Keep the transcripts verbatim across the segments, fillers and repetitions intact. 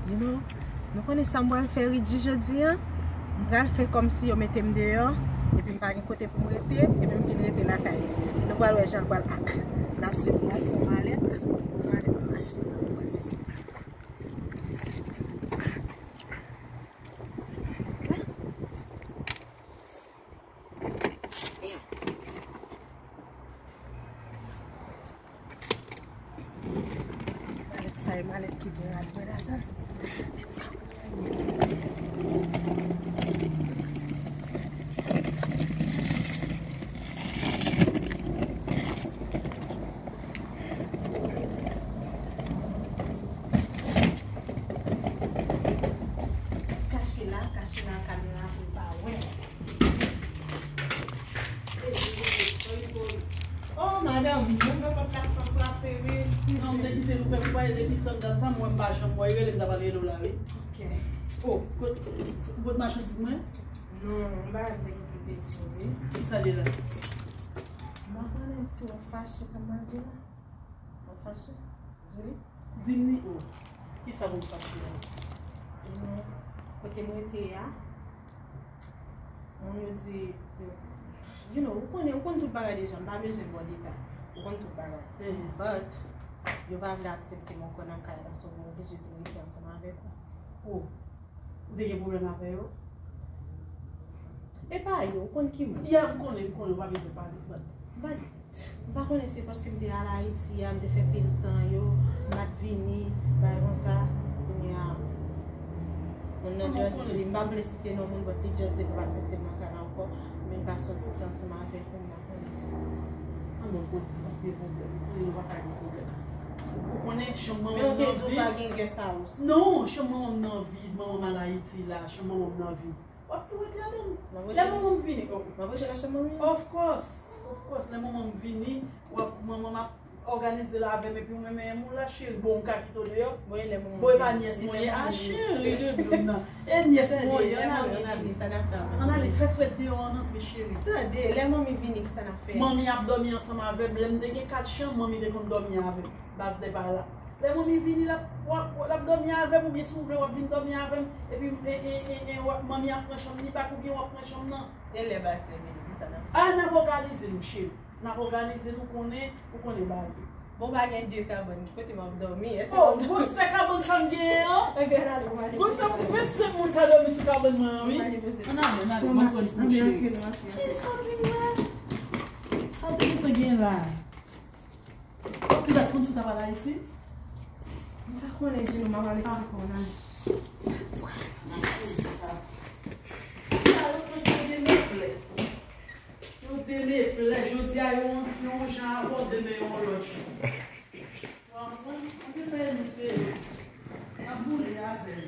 You know, nou konnen sa m pral fè Ridji jodi a? M pral fè kòmsi yo mete m deyò, epi m pa gen kote pou m rete, epi m vin rete lakay li. Nou pral wè jan l pral ak. N ap swiv mwen pou malèt, pou malèt machin nan, pou malèt. Malèt sa e malèt ki gen rad mwen ladan. Kache la, kache nan kamera pou l pa wè m. Oh, madanm, m ouvè pòt la san frape, wi. Eskize. Non, m te kite l ouvè pou pale depi tan dat sa, m wè m pa janm wè, rele m ta pral rele w la, wi. Ok. Oh, kot, kot machandiz mwen? Non, m pa te gen pou te di w, wi. Kisa l ye la? M pa konnen si w fache, sa m pral di w la. W fache? Di li? Di m ni o. Kisa pou m fache a? Non. Kote m rete a, moun yo di, yo, you know, ou konnen, ou konn tout bagay deja, m pa bezwen ba w detay. Ou konn tout bagay. Mhm. But, yo pa vle aksepte m ankò nan kay la, so mwen oblije vin rete ansanm avèk ou. Ou, ou te gen pwoblèm avè yo? E pa yo, ou konn ki moun. Ya, m konnen, m konnen, ou pa bezwen pale, but. But, m pa konnen se paske m te al Ayiti a, m te fè pil tan yo, m pa t vini, bagay konsa, kounye a, moun nan just di, m pa vle site non moun, but li just di l p ap aksepte m nan kay la ankò, men l pa sòti tan ansanm avèk moun nan, konnen. An bon, konnen pa gen pwoblèm, konnen nou pa ka gen pwoblèm. Ou konnen, chanm manman m nan vi. Men ou te di w pa gen guest house. Non, chanm manman m nan vid, manman m al Ayiti la, chanm manman m nan vid. W ap tou rete ladan l. Lè manman m vini, oh. M ap rete nan chanm manmi an? Of course, of course. Lè manman m vini, w ap, manman m ap òganize l avè m, epi ou menm, menm ou la, cheri, bon, m ka kite w deyò. Bon, e lè manman m vini? Bon, e pa nyès mwen ye, a, cheri de dlo m nan. E nyès mwen ye, ann ale, ann ale. Ann ale, fè frèt deyò an, antre, cheri. Tande, lè manmi vini, kisa n ap fè? Manmi ap dòmi ansanm avè m. Lè m te gen kat chanm, manmi te konn dòmi avè m. Baz de pa la. Lè manmi vini, l ap, w ap, l ap dòmi avè m, oubyen si w vle, w ap vin dòmi avè m. Epi, e, e, e, e, w ap, manmi ap pran chanm li bak, oubyen w ap pran chanm nan. E lè baz de vini, kisa n ap fè? A, n ap òganize nou, cheri. N ap òganize nou, konnen, ou konnen bagay yo. Bon, pa gen de kabann, ki kote m ap dòmi? Èske... Oh, gwosè kabann sa m genyen an? Ebyen, n ale, w ale. Gwosè, menm senk moun ka dòmi sou kabann mwen an, wi. Ann ale, ann ale, m ap pran pou cheri. Kisa w di m la? Sa w te gentan gen la? Ou pa t konn si w t ap al Ayiti? M pa konnen, Jino, m ap al eksplike w nan. Sa yo pran yo demeplè. Yo demeplè. Jodi a yo yon, yon jan avè w, demen yo yon lòt jan. Ou konprann? Ou te fè misye. N ap boule avè l.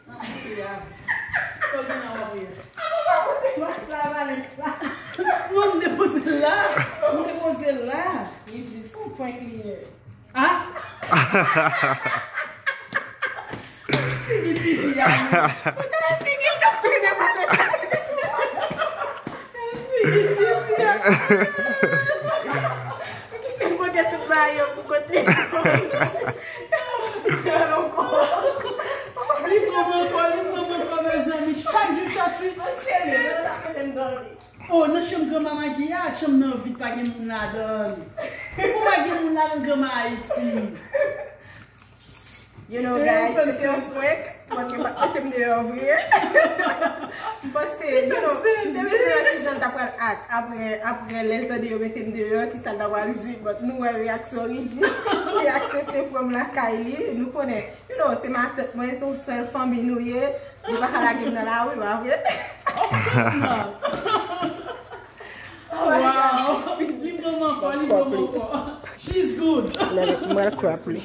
N ap boule avè l. Sa w gen nan w ap ye? Apa w pa pote mach la, valèt la? Non, m depoze l la. M depoze l la. Li di, se yon prank li ye. Ah! Figi Tifi a, wi. Figi Tifi a. Figi Tifi a. Kite m pote tout bagay yo pou kote. Li pran m ankò, li pran m ankò, mezanmi. Chak jou chasi. Mwen serye, yo ta kote m dòmi. Oh, nan chanm granma Magi a, chanm nan vid, pa gen moun ladan. Pou pa gen moun ladan, granma Ayiti. You know, guys, se te yon prank. Mwen te pa mete m deyò vre. M panse, you know, m te bezwen wè kijan l ta pral act. Apre, apre, lè l tande yo mete m deyò, kisa l ta pral di. But nou wè reyaksyon Ridji. Li aksepte pran m lakay li. Nou konnen, you know, se matant mwen, se yon sèl fanmi nou ye. Li pa ka lage m nan lari, pa vre? Of course not. Wow. Li pran m ankò, li pran m ankò. She's good. Mwen, mwen crap li.